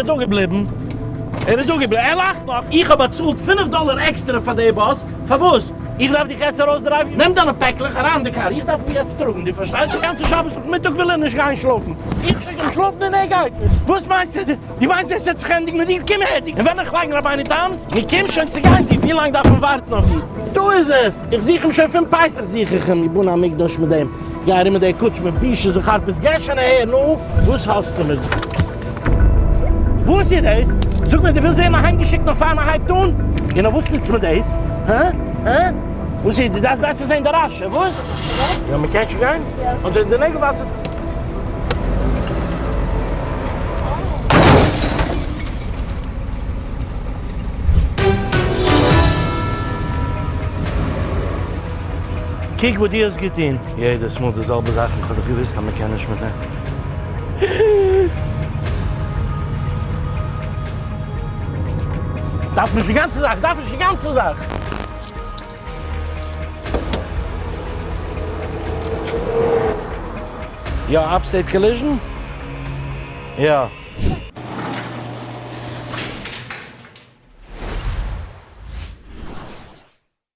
איז דא געבליבן. ער איז דא געבליבן. ער לאכט נאך. איך האב באצאלט פינף דאלער עקסטערע פאר די באס. פארוואס? איך דארף דיך יעצט ארויסדרייוון? נעם דיינע פעקלעך אריין אין די קאר. איך דארף אים יעצט טראגן. דו פארשטייסט? די גאנצע שבת נאכמיטאג וויל ער נישט גיין שלאפן. איך שיק אים שלאפן און ער גייט נישט. וואס מיינסטו? דו מיינסט עס וועט זיך ענדיגן מיט דיר? קום אהער דו! און ווען איך לייגן רבינו תם'ס? נו קום שוין צו גיין דו! ווי לאנג דארף מען ווארטן אויף דיר? דא איז עס! איך זוך אים שוין פון פסח זוך איך אים! יבנה המקדש מיט דעם גיי ארום מיט די קוטשמע בושות וחרפות גיי שוין אהער נו! וואס האסטו מיט. וואס איז דאס? זאג מיר דו ווילסט ווערן אהיימגעשיקט נאך פאר מען הייבט אן? און אויף וואס נוצט מען דאס? הא? הא? וואס איז? דו דארפסט בעסער זען די רש"י, וואס? יא מען קען שוין גיין? אדער די נעגל וואסער? קוק וואס דו האסט געטון. יעדעס מאל די זעלבע זאך, איך האב דאך געוואוסט אז מען קען נישט מיט אים. דארף נישט די גאנצע זאך, דארף נישט די גאנצע זאך. יא, Upstate Collision? יא.